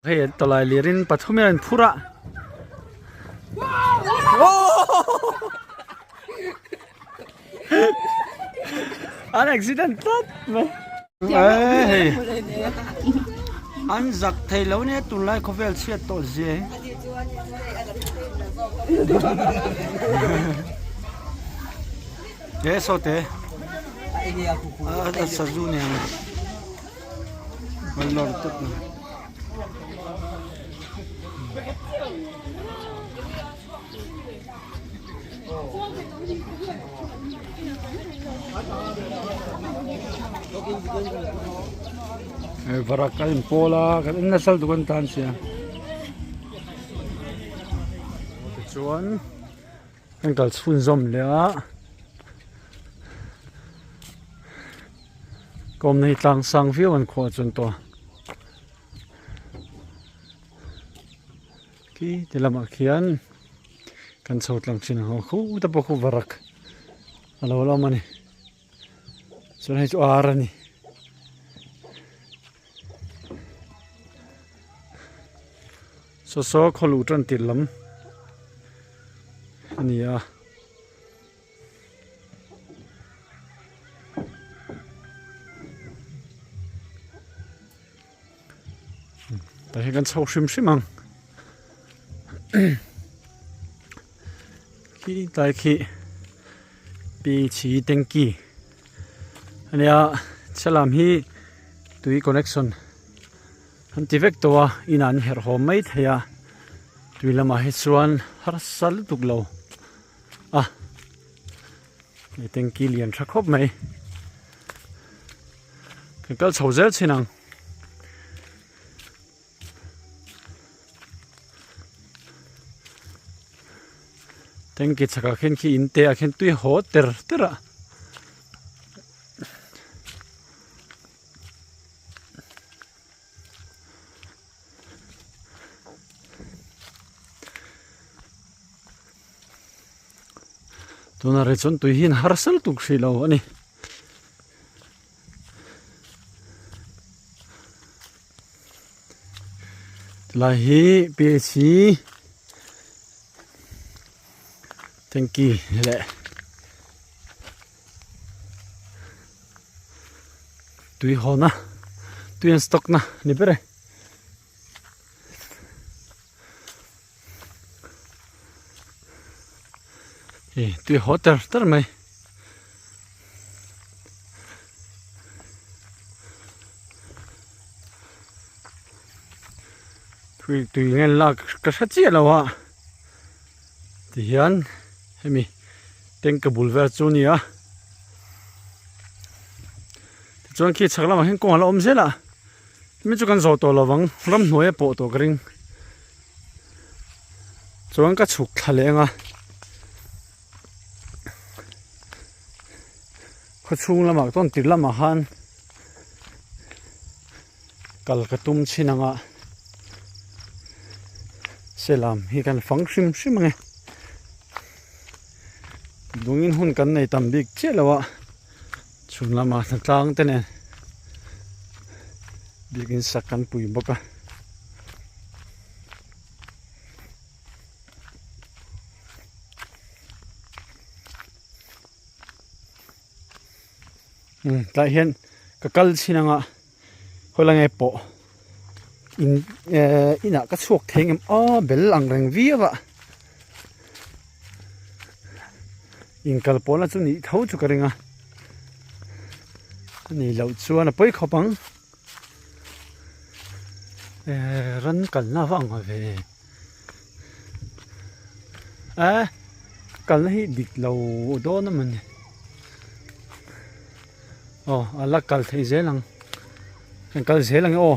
Hei an tawlai lir in pathum hian an phur a. An accident tlat mai. Hei an zak thei lo nia tunlai khawvel chhiat tawh zia hi. He sawte a sazu nen. Varak a inpawl a kan en nasa lutuk an tan sia tichuan kan kal chhunzawm leh a. Kawmna hi tlang sang viau an khuah chuan tawh khi ti lamah khian kan chho tlang thin ang aw khuta pawh khu varak a lo la awm a ni chuan hei chu ar a ni. Saw saw khaw luh tan tirh lam a ni a. Tah hian kan chho hrim hrim ang khi tlai khi pi chhi tanky ania chhelam hi tui connection an ti vek tawh a inah an herh haw mai thei a tui lamah hi chuan harsa lutuk lo. A hei tanky lian tha khawp mai kan kal chho zel chin ang tanky chhakah khian khi in te ah khian tui haw ter ter a. Tuna rei chuan tui hian harsa lutuk hrih lo a ni. Tilai hi PHC tanky leh tui hawn a tui an stock na ni ber e. Hei tui haw ter ter mai tui tui ngen lak ka hre chiah lo a tihian hemi tank bul vel chu a ni a tichuan khi chhak lamah hian kawng a la awm zel a. Mi chu kan zawh tawh lo vang ramhnuai a pawh tawh ka ring chuan ka chhuk thla leh ang a khaw chhung lamah chuan tir lamah khan kal ka tum chhin ang a selam hi kan fang hrim hrim ang e lungin hun kan nei tam bik chiah lo a. Chhun lamah hnatlang te nen biakin sak kan pui bawk a. Umm tlaiah hian ka kal chhin anga khawi lai nge pawh in ehh inah ka chhuak thei ang em aw bel ang reng viau a inkal pawhna chu nih tho chu ka ring a a nih loh chuan a pawi khawp ang ehh ran kalna a va ang ve eh kalna hi dik lo dawn a mawni aw a la kal theih zel ang kan kal zel ang e aw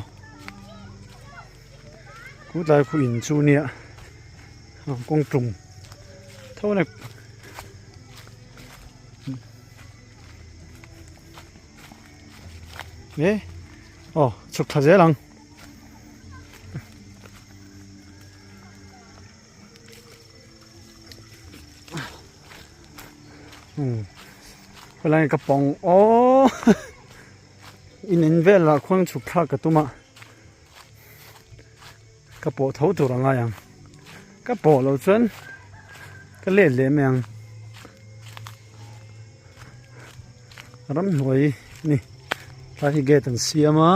khutlai khu in chu nia kawng tum tho a ni e aw chhuk thla zel ang. Helai ka pawng aw in en velah khuan chhuk thlak ka tum a. Ka pawh tho tur a ngai ang. Ka pawh loh chuan ka let leh mai ang. Ramhnuai a ni. Tlai hi gate an siam a.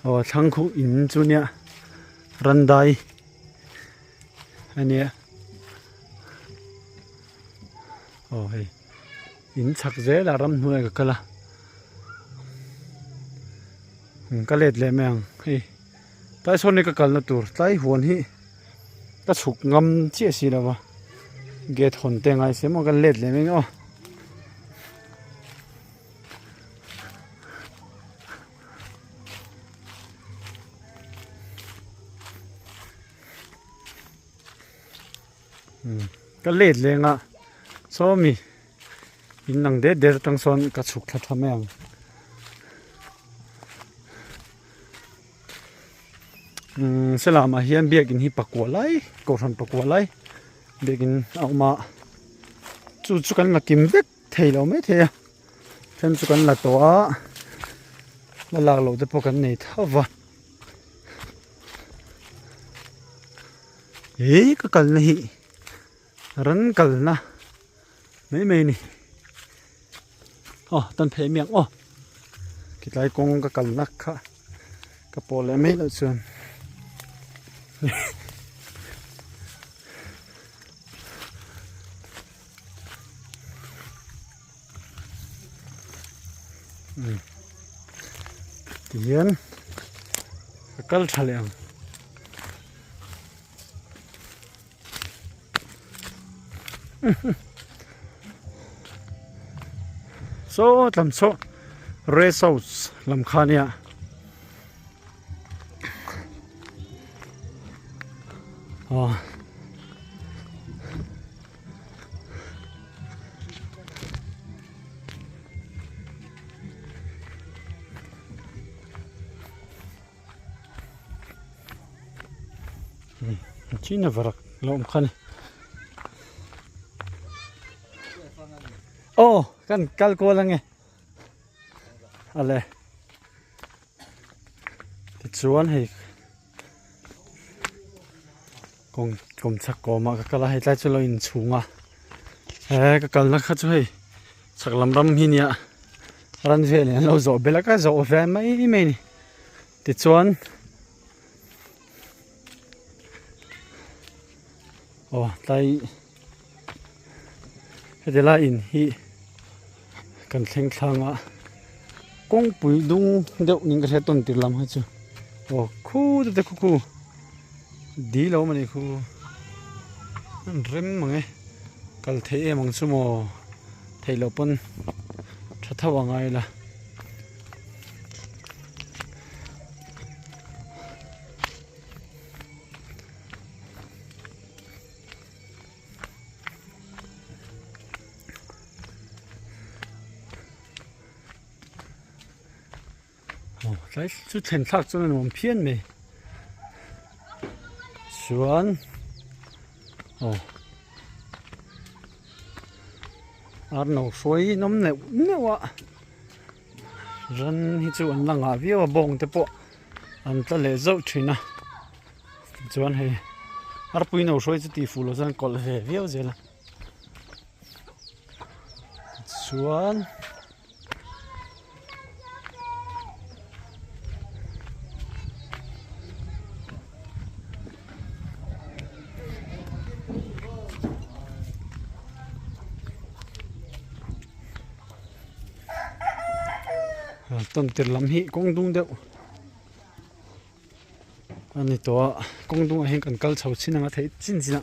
Aw thlang khu in chu nia randai a nia. Aw hei in chhak zel a ramhnuai ka kal a. Ka let leh mai ang hei tlai sawn hi ka kalna tur tlai huan hi ka chhuk ngam chiah si lo va gate hawn te ngai se maw ka let leh mai ang aw. Ka let leng a sawmi in lang det det atang sawn ka chhuk thla tha mai ang. Umm selamah hian biakin hi pakua lai kohhran pakua lai biakin a awm a chu chu kan la kim vek thei lo mai thei a then chu kan la tawh a la lak loh te pawh kan nei tho va he ka kalna hi ran kalna mai mai a ni aw tan phei miang aw khilai kawng ka kalna kha ka pawh leh mai loh chuan. Tihian ka kal tha leh ang. Saw tlam saw rest house lam kha nia. Aw. China varak lo awm kha ni aw kan kal kual ange ale tichuan hei Kawng kawm chhak kawmah ka kal a hei tlai chu lo inchhung a he ka kalna kha chu hei chhak lam ram hi nia ran vel in an lo zawh belh a ka zawh ve mai mai a ni tichuan aw tlai heti lai in hi kan thleng thlang a kawngpui dung deuh niin ka hria tawn tir lam kha chu aw khu te khu khu dil a awm a nih khu an rem mang e kal theih em ang chu maw theih loh pawn tha tho a ngai la. Aw tlai chu thlen thlak chuan a nuam phian mai chuan aw ar no hruai nawm neuh neuh a ran hi chu an la ngah viau a bawng te pawh an tla leh zauh thin a chuan hei arpui no hruai chu tih fuh loh chuan kawlh ve viau zel a chuan tawn tir lam hi kawng dung deuh a ni tawh a kawng dungah hian kan kal chho chin ang a theih chin chin a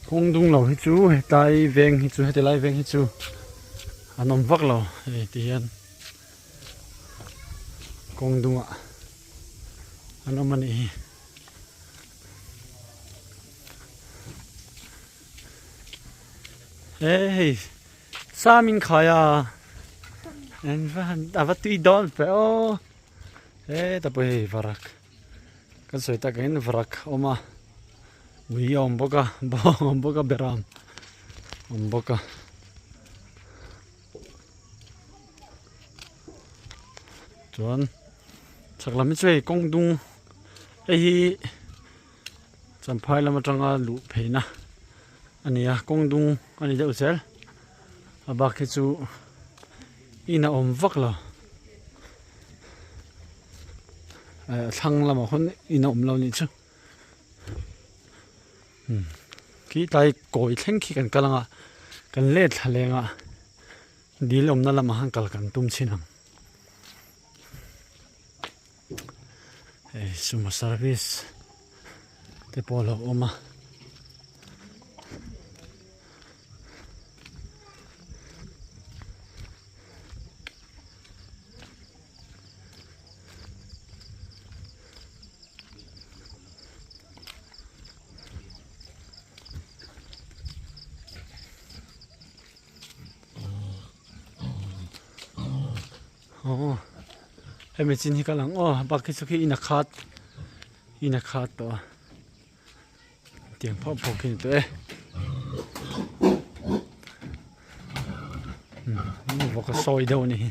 kawng dung lo hi chu hetlai veng hi chu heti lai veng hi chu an awm vak lo hei ti hian kawng dungah an awm a nih hi. He hei sam in khai a en va han a va tui dawn ve aw heta pawh hei varak kan sawi tak angin varak a awm a ui a awm bawk a bawng a awm bawk a beram a awm bawk a. Chuan. Chhak lam hi chu hei kawng dung hei hi Champhai lam atanga luh pheina a ni a kawng dung a ni deuh zel a bak hi chu in a awm vak lo eh thlang lamah khawn in a awm lo nih chu khi tlai kawi thleng khi kan kal ang a kan let thla leng a dil awmna lamah khan kal kan tum chhin ang. Hei sumo service te pawh a lo awm a. Aw hemi chin hi ka lang aw bak hi chu khi in a khat in a khat tawh a tiang phauh phauh khi a ni tawh e umm vawk a sawi deuh a ni hi.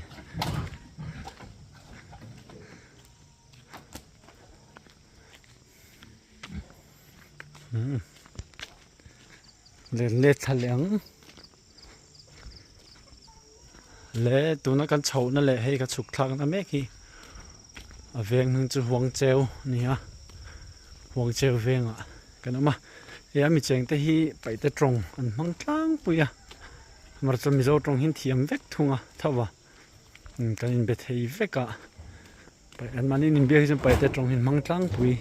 Let let thla leh ang le tuna kan chhohna leh hei ka chhuk thlakna mek hi a veng hming chu Huangcheu a ni a Huangcheu vengah kan awm a hei a mi chengte hi paihte tawng an hmang tlangpui a amaherawhchu Mizo tawng hi an thiam vek thung a tho va kan inbe thei vek a. An mahni in inbiak hi chuan paite tawng hi an hmang tlangpui.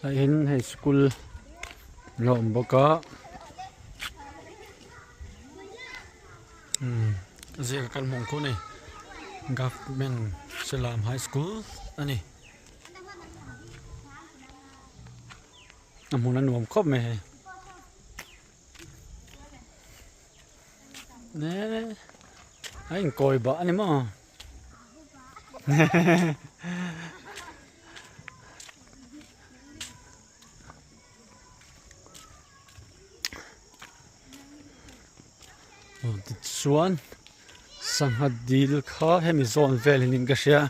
Ah hian hei school a awm bawk a umm a ziak kan hmuh ang khaw a ni government selam high school a ni a hmun a nuam khawp mai hei a inkawi bah a ni maw. Tichuan sangha dil kha hemi zawn vel hi niin ka hria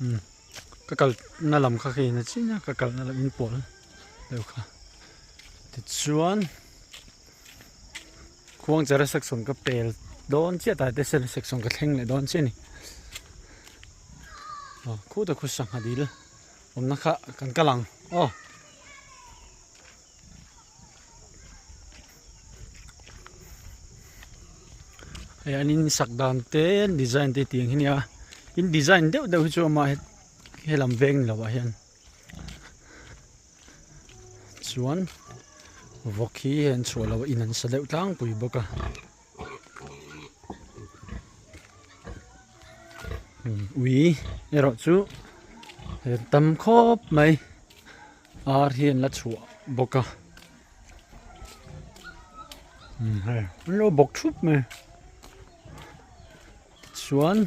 umm ka kalna lam kha khi na chin a ka kalna lam in pawl deuh kha tichuan. Khuangchera section ka pel dawn chiah ta te section ka thleng leh dawn chiah a ni aw khutah khu sangha dil awmna kha kan kal ang aw. Hei an in sak dan te an design te tiang hi nia in design deuh deuh hi chu amah helam veng ni lovah hian. Chuan vawk hi hei an chhuah loh in an sa deuh tlangpui bawk a ui erawh chu hei an tam khawp mai ar hi an la chhuah bawk a hei an lo bawk thup mai chuan.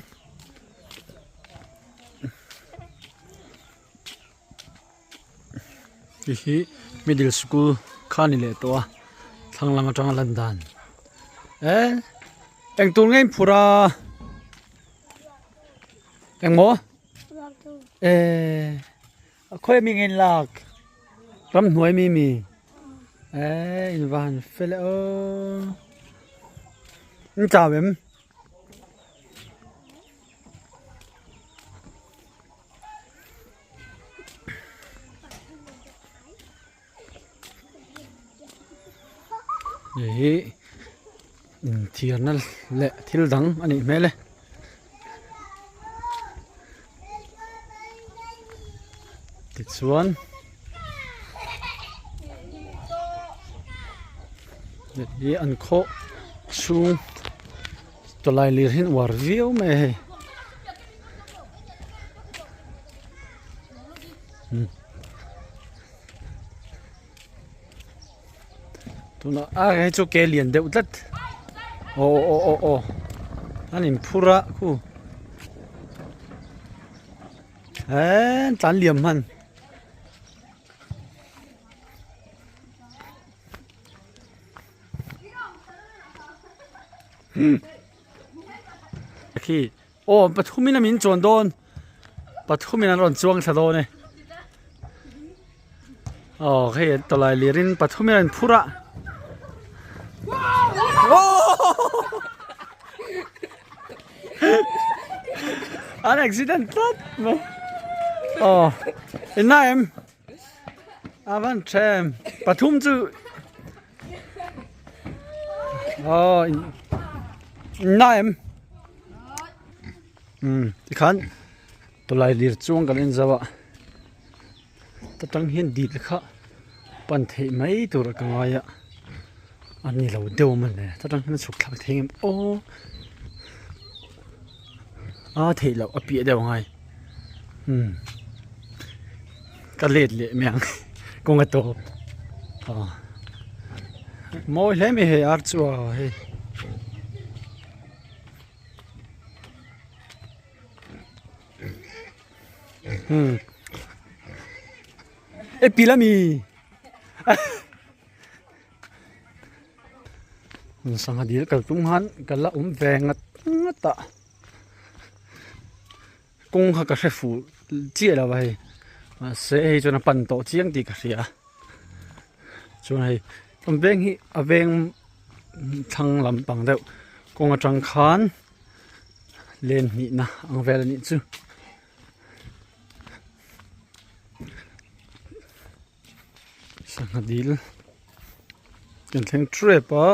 Hei hi middle school kha a ni leh tawh a thlang lam atanga lan dan eh eng tur nge in phur a engmaw eh khawi ami nge in lak ramhnuai mi mi eh in va han fel e aw in chau em. Hei hi inthiarna leh thil dang a nih hmel e. Tichuan hei hi an khaw chhung tawlai lir hi an uar viau mai a hei. Tunah a hei chu ke lian deuh tlat aw aw aw aw an in phur a khu eee tlan liam hman. Khi aw pathumin a min chuan dawn pathumin an rawn chuang thla dawn e aw hei tawlai lirin pathumin an phur a an accident tlat mai aw inna em a van tha em pathum chu aw inna em umm tikhan tawlai lir chuang kan en zauh a ta tang hian dil kha pan theih mai tur ka ngai a a ni lo deuh a mawle ta tang hian a chhuk thlak thei ang em aw a theih loh a piah deuh a ngai umm ka let leh mai ang kawng a tawp aw mawi hle mai hei ar chu a hei. Hmm. E pila mi. Sangha dil kal tum khan ka la awm ve ngat ngat a kawng kha ka hre fuh chiah lo a hei mahse hei chuan a pan tawh chiang tih ka hria chuan hei an veng hi a veng thlang lampang deuh kawng atang khan len hnihna ang vel a nih chu. Sangha dil kan thleng tep a.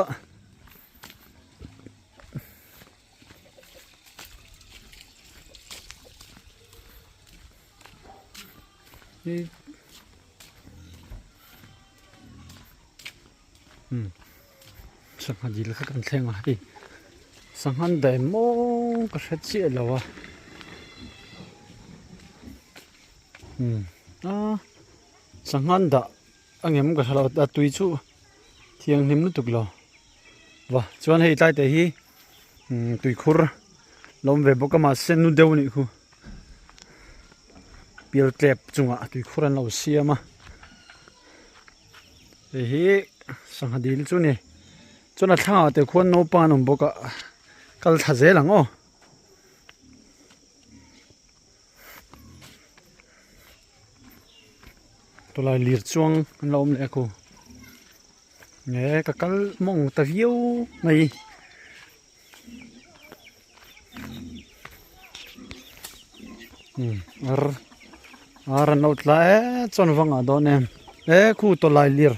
Sangha dil kha kan thleng a hei sangha an daih maw ka hre chiah lo a a sangha an dah a ngem ka hre lo a tui chu thianghlim lutuk lo va chuan hei tlai te hi tuikhur lo awm ve bawk a mahse nu deuh a nih khu pial tlep chungah tuikhur an lo siam a. Hei hi sangha dil chu a ni chuan a thlangah te khuan naupang an awm bawk a kal thla zel ang aw. Tawlai lir chuang an lo awm leh a ku nge ka kal mawng ta viau mai. Ar ar an lo tla e chuan vang ah dawn em e khu tawlai lir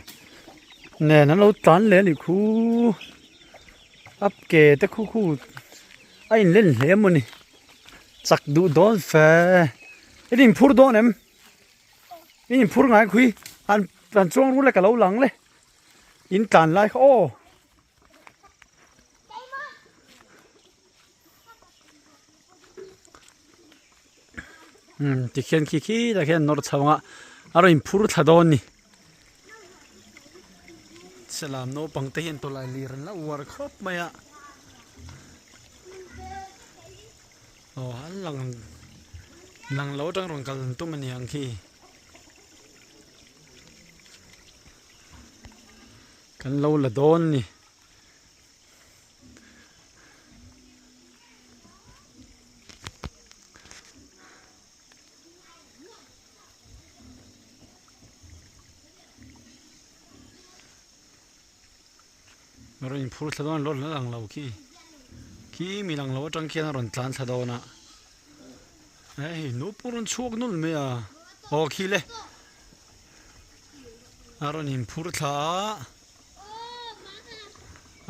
nen an lo tlan leh a nih khu a ke te khu khu a in len hle a mawni chak duh dawn fe i in phur dawn em i in phur ngai khui an an chuang rul e ka lo lang le in tlan lai kha aw. Tikhian khi khi tak hian nawr chho ang a a rawn inphur thla dawn a ni salam naupang te hian tawlai lir an la uar khawp mai a aw an lang lang lo atang rawn kal an tum a ni ang khi. Kan lo la dawn ni. A rawn inphur thla dawn a lo lang lo khi. Khi mi lang lo atang khian a rawn tlan thla dawn a. Hei naupang rawn chhuak nawlh mai a. Aw khi le. A rawn inphur thla a.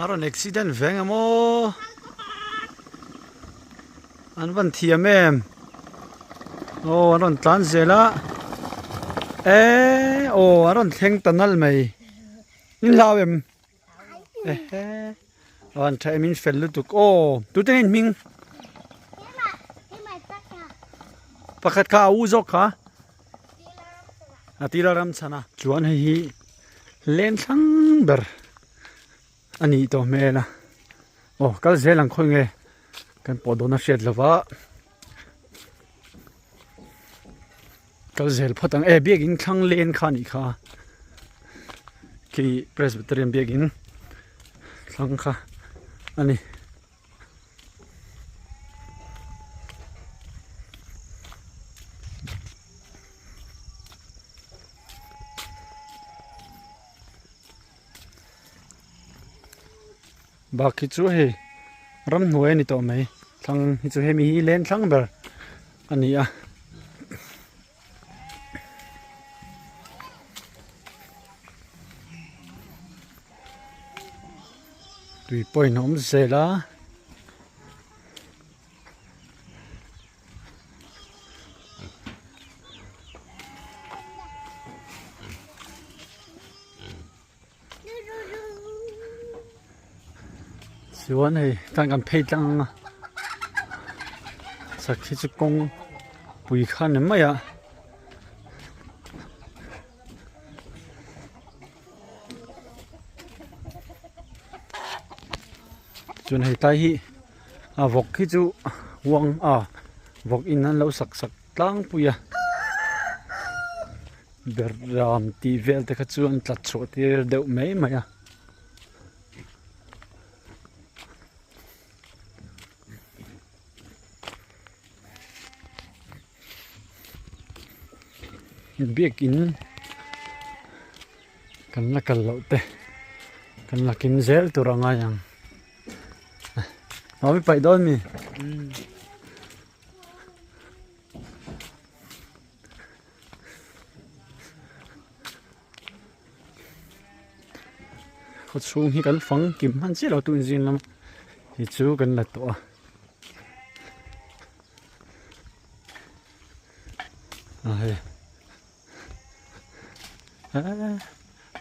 A rawn accident veng em aw. An van thiam em. Aw an rawn tlan zel a. Eee aw a rawn thleng ta nal mai. In hlau em? Ehe. An tha em in fel lutuk aw. Tute nge in hming? Pakhat kha a u zawk kha. A tira ram chhan a. Chuan hei hi len thlang ber. a nih tawh hmel a aw kal zel ang khawi nge kan pawh dawn a hriat lo va kal zel phawt ang e biakin thlang len kha a nih kha khi presbyterian biakin thlang kha a ni. Bak hi chu hei ramhnuai a ni tawh mai thlang hi chu hemi hi len thlang ber a ni a. Tui pawhin a awm zel a. Chuan hei tan kan phei tlang ang a sakhi chu kawng pui kha ni mai a. Chuan hei tlai hi a vawk hi chu uang a vawk in an lo sak sak tlangpui a ber ram tih vel te kha chu an tlat chhuah tir deuh mai mai a. Biakin kan la kal loh te kan la kim zel tur a ngai ang a paih dawn mi. Khaw chhung hi kan fang kim hman chiah lo tun zing lam hi chu kan la tawh a. A hei eee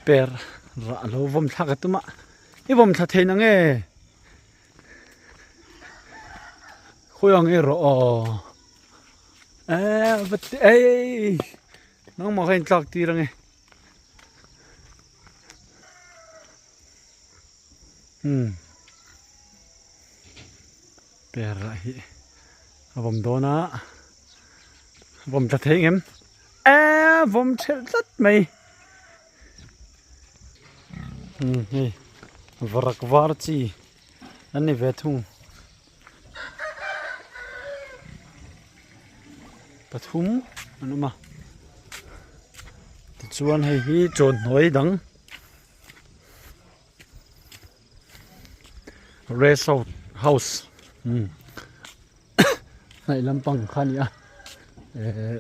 per rah lo vawm thlak a tum a i vawm thla thei na nge khawi ang erawh aw eee va ti eii nangmah kha intlak tir ange umm per rah hi a vawm dawn a vawm tla thei ngem eee vawm thelh tlat mai umm hei varak var chi an ni ve thung pathum an awm a tichuan hei hi chawn hnuai dang. Resort house umm hnaih lampang kha a ni a ehh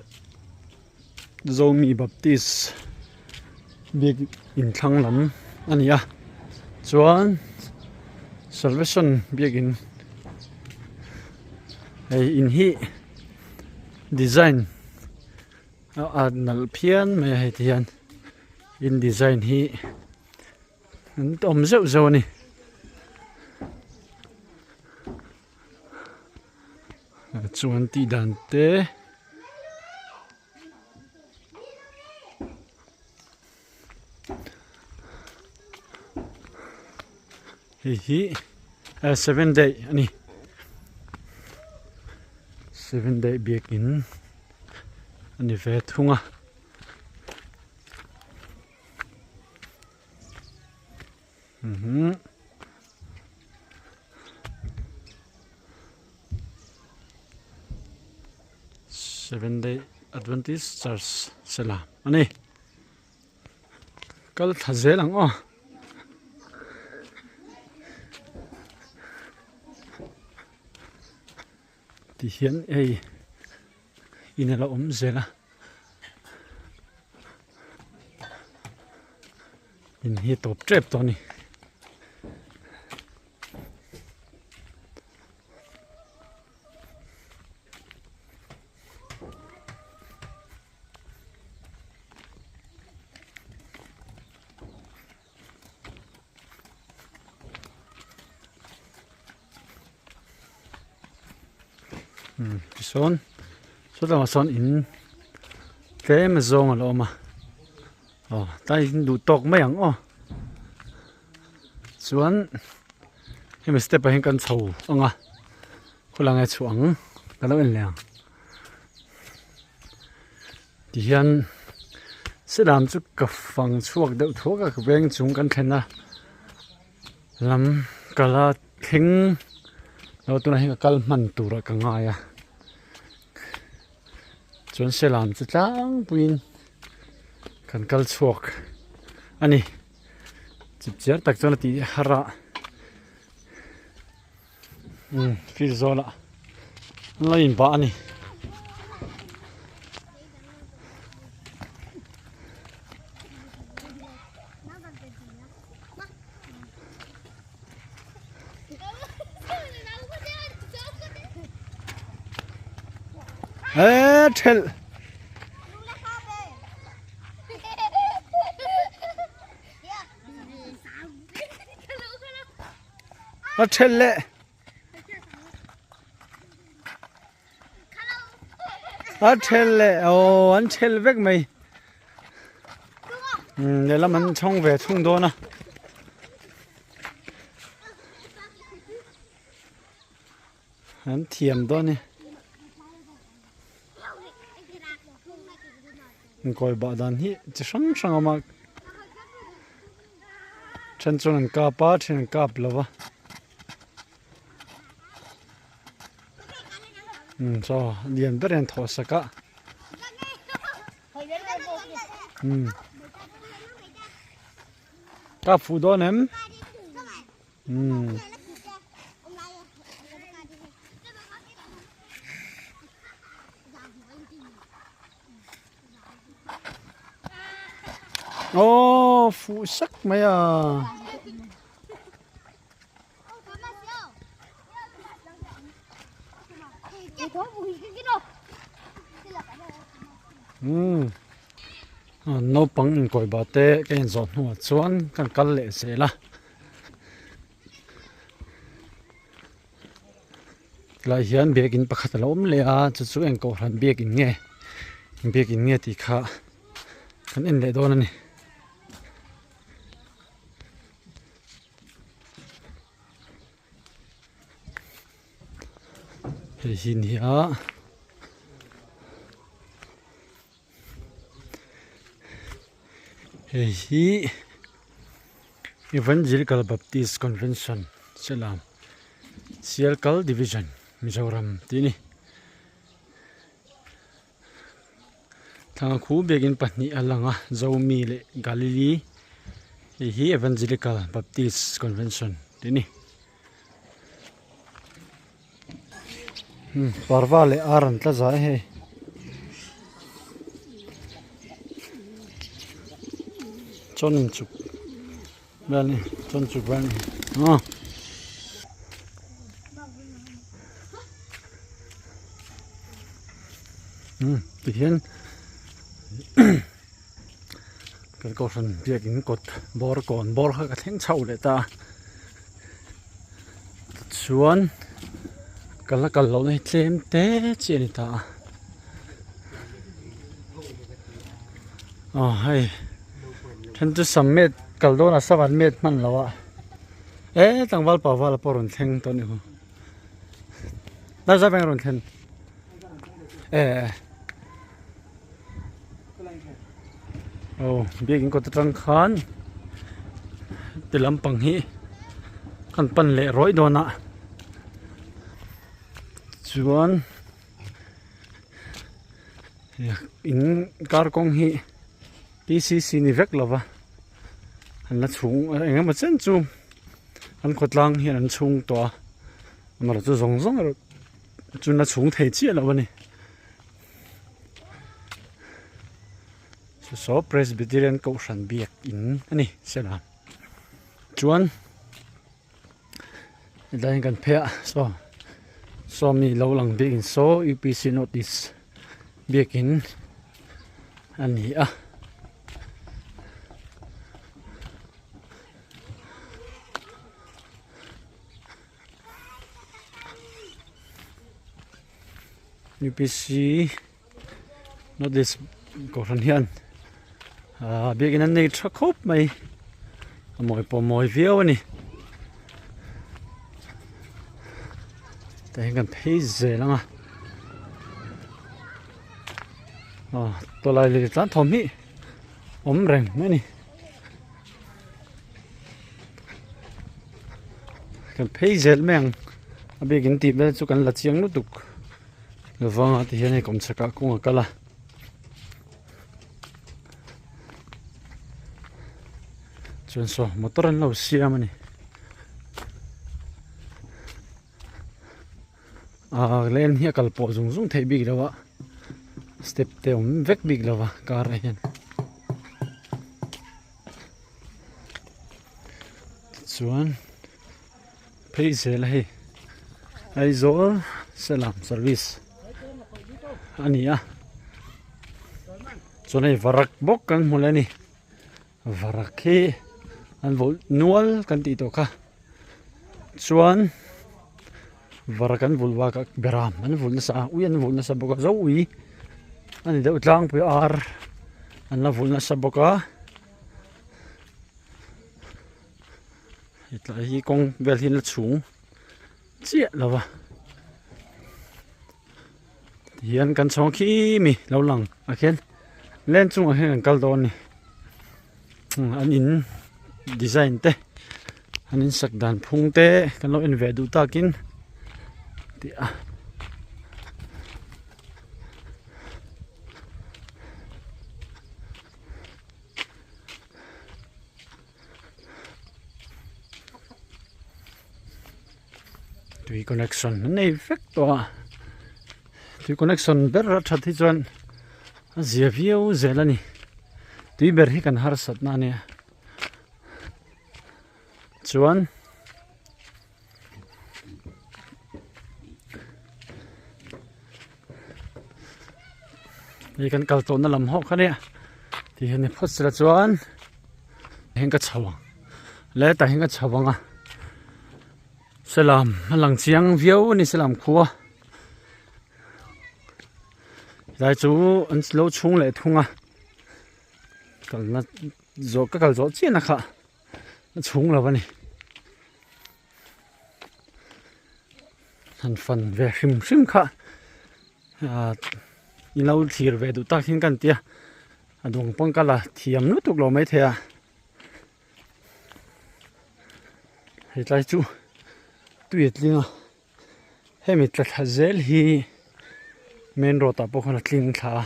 Zomi Baptist biak inthlang lam a ni a chuan Salvation biakin hei in hi design a nalh phian mai a hei ti hian in design hi. An awm zeuh zeuh a ni. Chuan tih dan te hei hi seven day a ni. Seven day biakin a ni ve thung a. Seven day Adventist Church Selam a ni. Kal thla zel ang aw. Ti hian hei in a la awm zel a. In hi tawp tep tawh a ni. Tisawn sawtlangah sawn in tlem azawng a lo awm a aw tlai in duh tawk mai ang aw. Chuan hemi step ah hian kan chho ang a khawlai nge chhuah ang ka lo en leh ang tihian selam chu ka fang chhuak deuh thuak a ka veng chung kan thlen a lam ka la thleng lo tunah hian ka kal hman turah ka ngai a chuan selam chu tlangpuiin kan kal chhuak a ni. Chip chiar tak chuan a tih har a umm field zawlah an lo inbah a ni. Eee thelh. A thelh leh. A thelh leh aw an thelh vek mai. Um lehlam an chhawng ve thung dawn a. An thiam dawn e. Inkawi bah dan hi chi hrang hrang a awm a then chuan an kap a then an kap lo va umm chaw lian ber hian thawh sak a umm kap fuh dawn em umm. Aww fuh sak mai a. Umm naupang inkawi bah te ka inzawh hnuah chuan kan kal leh zel a. Tilai hian biakin pakhat a lo awm leh a chu chu eng kohhran biakin nge biakin nge tih kha kan en leh dawn a ni. Hei hi nia. Hei hi Evangelical Baptist Convention Selam Sialkal Division Mizoram tih a ni. Thla khu biakin pahnih a lang a Zomi leh Galili hei hi Evangelical Baptist Convention tih a ni. Parva leh ar an tla zai hei chawn in chuk vel a ni chawn chuk vel a ni aw. Tihian kan kohhran biakin kawt bawr kawn bawr kha ka thleng chho leh ta a tichuan ka la kal lohna hi tlem te chi a ni ta a aw hei then chu sam met kal dawnah sam an met hman lo a e tlangval pa vala pawh a rawn thleng tawh a ni Darza veng a rawn thlen e aw biakin kawt atang khan ti lampang hi kan pan leh rawih dawn a chuan in kar kawng hi P C C ni vek lova an la chhung eng emaw chen chu an khawtlang hian an chhung tawh a amaherawhchu chu zawng zawng erawh chu la chhung thei chiah lo a ni saw Presbyterian kohhran biak in a ni sela chuan hetlai hian kan phei a saw saw mi lo lang biak in saw U P C north east biak in a ni a. UPC notice kohhran hian aaa biakin an nei tha khawp mai a mawi pawh a mawi viau a ni. Tah hian kan phei zel ang a. Aw tawlai leh tlan thawm hi awm reng mai a ni. Kan phei zel mai ang a biakin tih vel chu kan la chiang lutuk lovang a tihian hei kawmchhakah kawng a kal a. Chuan saw motor an lo siam a ni. Ahh lane hi a kal pawh zung zung theih bik lo a step te a awm vek bik lo a car ah hian tichuan phei zel a hei Aizawl Selam service a ni a chuan hei varak bawk kan hmu leh a ni. Varak hi an vawlh nual kan tih tawh kha chuan varak an vulh bakah beram an vulh nasa a ui an vulh nasa bawk a zo ui a ni deuh tlangpui a ar an la vulh nasa bawk a hetlai hi kawng vel hi an la chhung chiah lo va tihian kan chhawng khi mi lo lang ah khian len chungah hian kan kal dawn a ni an in design te an in sak dan phung te kan lo en ve duh takin tih a. Tui connection an nei vek tawh a tui connection ber a that hi chuan a zia viau zel a ni tui ber hi kan harsat na a nia chuan hei kan kal tawhna lam ho kha nia ti hian ni phawt sela chuan heng ka chho ang le tah hian ka chho ang a selam a lang chiang viau a ni selam khua helai chu an lo chhung leh thung a kalna zawh ka kal zawh chiahna kha a chhung lo a ni. Han fan ve hrim hrim kha ah in lo thlir ve duh tak hian ka inti a a dawng pawn ka la thiam lutuk lo maithei a hetlai chu tui a tling a hemi tla thla zel hi main road ah pawh khawn a tling thla a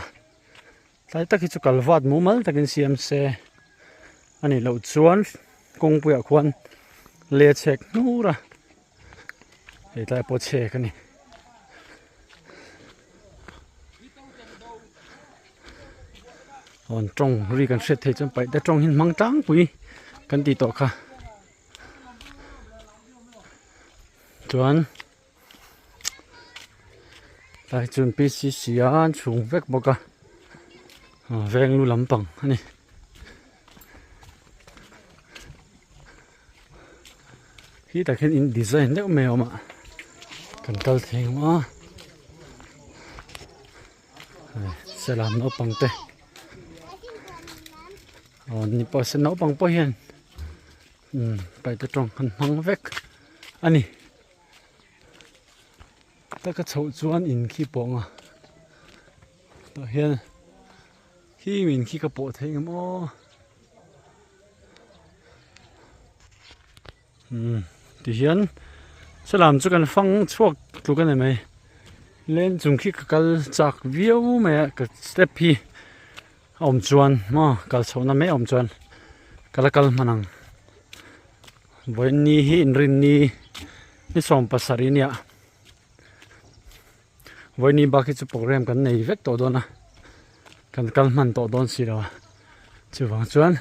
tlai tak hi chu kal vat mumal takin siam se a nih loh chuan kawngpuiah khuan lei a chhek hnur a hei tlai pawh chhek a ni. Aw an tawng ri kan hriat theih chuan paih te tawng hi an hmang tlangpui kan tih tawh kha chuan. Tlai chuan P_C_C a an chhung vek bawk a veng lu lampang a ni. Khi tak hian in design deuh mai a awm a kan kal thei ang a salam naupang te aw ni pawh se naupang pawh hian paite tawng an hmang vek a ni. Taka chhoh chuan in khi pawh ang a tah hian khi in khi ka pawh thei ang aw umm tihian salam chu kan fang chhuak tluk a ni mai len chung khi ka kal chak viau mai a ka step hi a awm chuan maw kal chhohna mai a awm chuan ka la kal hman ang. Vawiinni hi inrinni ni 70 nia vawiinni bak hi chu program kan nei vek tawh dawn a kan kal hman tawh dawn si lo a chuvang chuan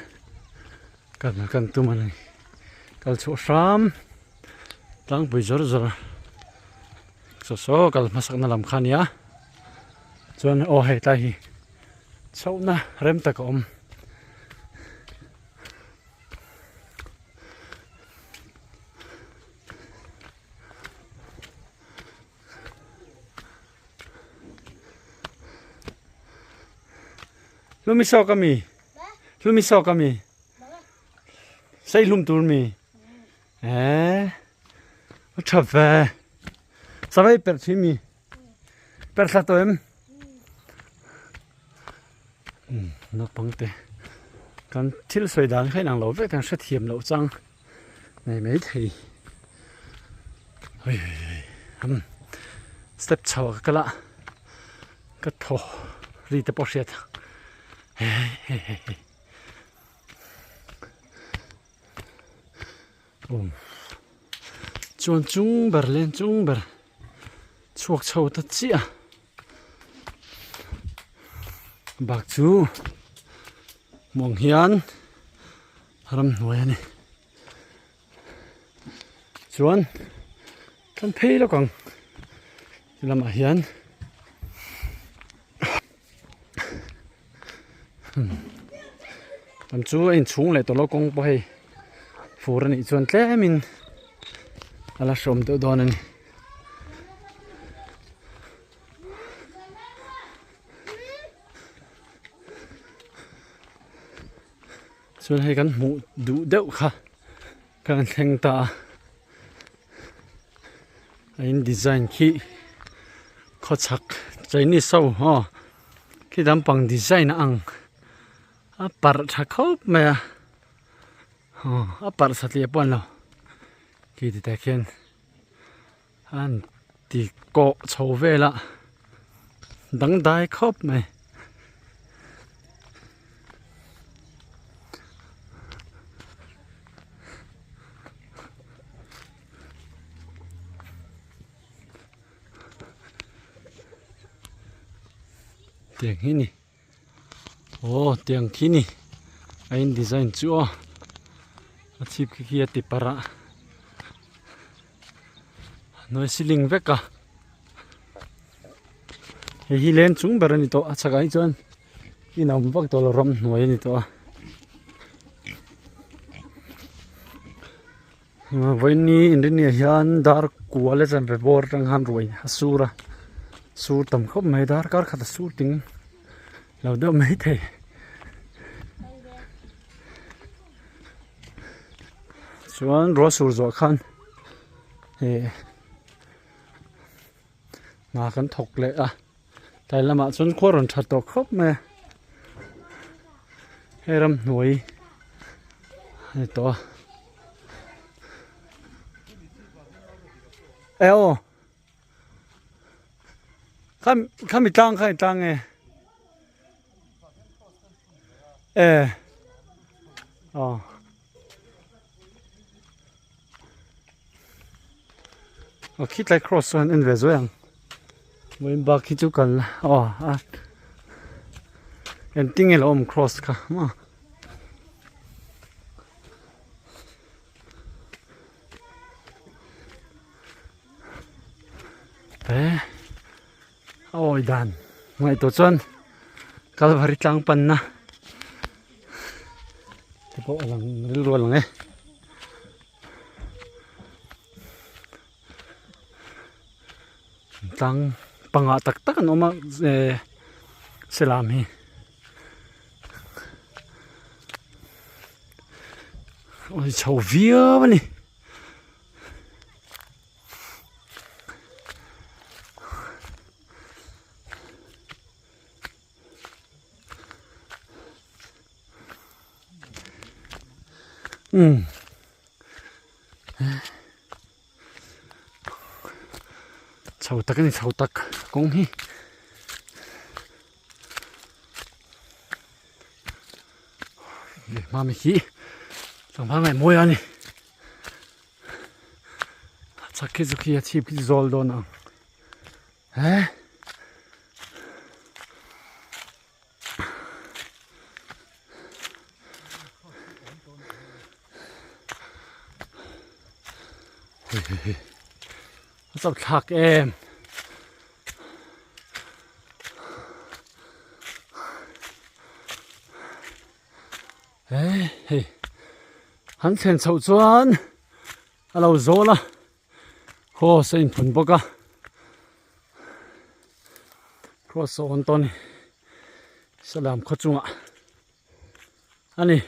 kan kan tum a ni kal chhuah hram tlangpui zawr zawr saw saw kal hmasak na lam kha a nia chuan aw hei tlai hi chhohna rem tak a awm. Hlumi sawk ami hlumi sawk ami sei hlum tur mi eh a tha ve. Savei perh thin mi perh thla tawh em? Naupang te kan thil sawi dan kha inang lo vek ang hrethiam loh chang nei mai thei step chho ah ka kal a ka thaw ri te pawh hriat ang. Chuan chung ber leng chung ber chhuak chho ta chiah a bak chu hmuh ang hian ramhnuai a ni chuan kan phei lawk ang ti lamah hian. Tam chu a inchhung leh tawlh a kawng pawh hei fur a nih chuan tlemin a la hrawm deuh dawn a ni. Chuan hei kan hmuh duh deuh kha kan thleng ta a a in design khi khawchhak chinese ho aw khi lampang design a ang a parh tha khawp mai a aw a parh satliah pawh a ni lo khi ti tah khian a han ti kawh chho vel a dangdai khawp mai. Tiang hi ni aw tiang khi ni a in design chu aw a chhip khi khi a ti parh a hnuai ceiling vek a hei hi leng chung ber a ni tawh a chhakah hi chuan in a awm vak tawh lo ramhnuai a ni tawh a. Vawiini inrinni ah hian dar kua leh chanve bawr atang khan ruai a sur a sur tam khawp mai dar kar khat a sur ting lo deuh mai thei chuan ruah sur zawh khan eh hna kan thawk leh a tlai lamah chuan khua rawn tha tawh khawp mai a hei ramhnuai a ni tawh a e aw khami khami tlang kha tlang nge e aw. Aw khitlai cross chuan en ve zuai ang vawiin bak hi chu kal aw a engtin nge lo awm cross kha maw e a awi dan ngaihtuah chuan kalvari tlang panna te pawh a lang rilru a lang e. Tlang pangah tak tak an awm a eh selam hi awi chho viau a ni. Umm chho tak a ni chho tak kawng hi lehma mi hi tlangval ngaihmawi a ni. Chak khi chu khi a chhip khi chu zawl dawn ang he a chauh thlak em. Hei han thlen chhoh chuan a lo zawl a cross a inphun bawk a cross a awn tawh a ni salam khaw chungah a ni.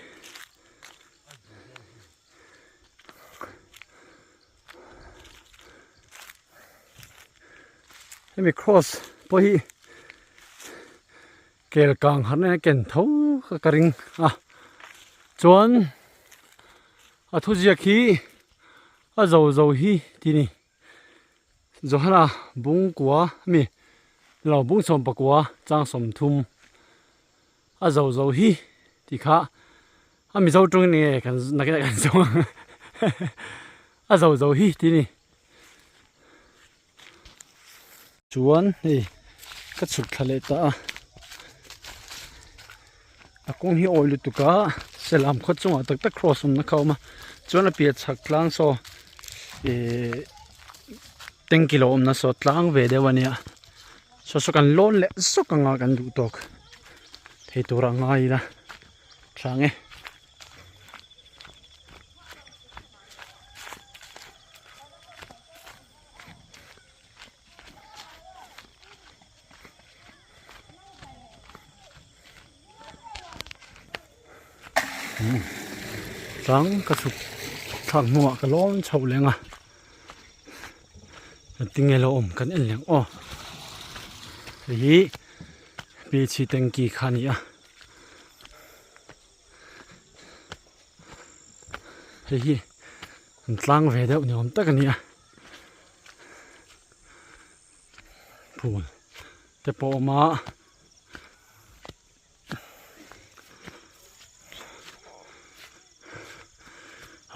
Hemi cross pawh hi kel kang harh nen a ken tho kha ka ring a chuan a thuziak hi a zo zo hi tih a ni Johana bung kua ami lo bung sawm pakua chang sawmthum a zo zo hi tih kha a mizo tawngin enge kan nakinah kan zawng ang a zo zo hi tih a ni. Chuan hei ka chhuk thla leh ta a a kawng hi awi lutuk a selam khaw chungah tak tak cross awmna kha a awm a chuan a piah chhak tlang saw ihh tanki lo awmna saw tlang ve deuh a nia saw saw kan lawn leh zawk anga kan duh tawk thei tur a ngai ila tha ang e. Tlang ka chhuk thlak hnuah ka lawn chhoh leng a engtin nge lo awm kan en leng aw hei hi Pichi tanki kha a ni a hei hi an tlang ve deuh ni awm tak a ni a phul te pawh a awm a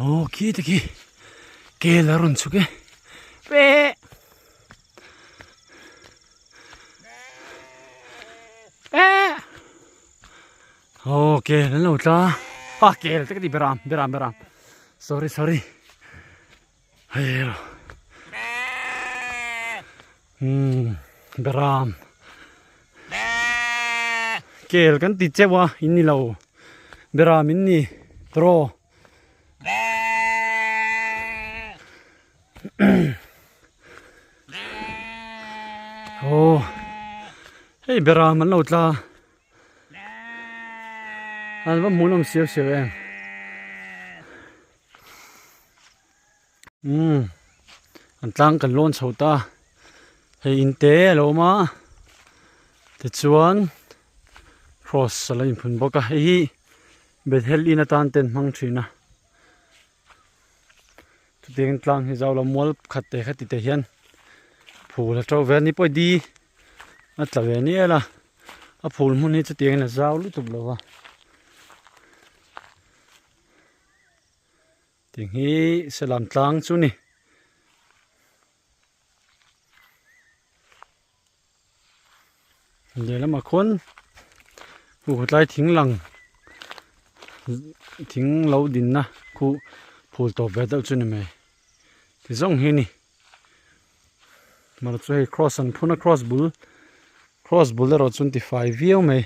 aw khi te khi kel a rawn chhuk e peh peh. Aw kel an lo tla a kel te ka ti beram beram beram sorry sorry hei umm beram kel kan ti cheuh a in ni lo beram in ni draw aw hei beram an lo tla. An va hmuhnawm siau siau em umm an tlang kan lawn chho ta hei in te a lo awm a tichuan cross a lo inphun bawk a hei hi Bethel in atan te an hmang thin a chutiang tlang hi zau lo mual khat te kha ti te hian phul a to ve a ni pawh di a tla ve nial a a phul hmun hi chutiang in a zau lutuk lo va tiang hi selam tlang chu a ni. Lehlamah khuan huhhutlai thing lang thing lo dinna khu phul tawp ve deuh chu ni mai ti zawng hi a ni amaherawhchu hei cross an phun a cross bul cross bul erawh chu an ti fai viau mai.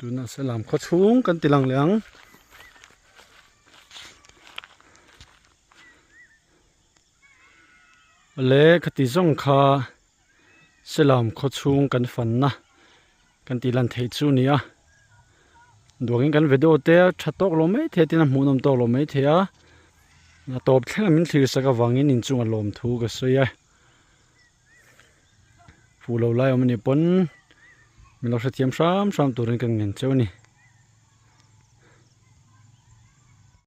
Tuna selam khaw chhung kan ti lang leh ang. Awle khati zawng kha selam khaw chhung kan fanna kan tih lan theih chu a ni a. Duangin kan video te a tha tawk lo mai thei a tin a hmuhnawm tawk lo mai thei a. A tawp thleng a min thlir sak avangin inchunga lawmthu ka sawi a. Fuh lo lai awm a nih pawn min lo hrethiam hram hram turin kan ngen cheu a ni.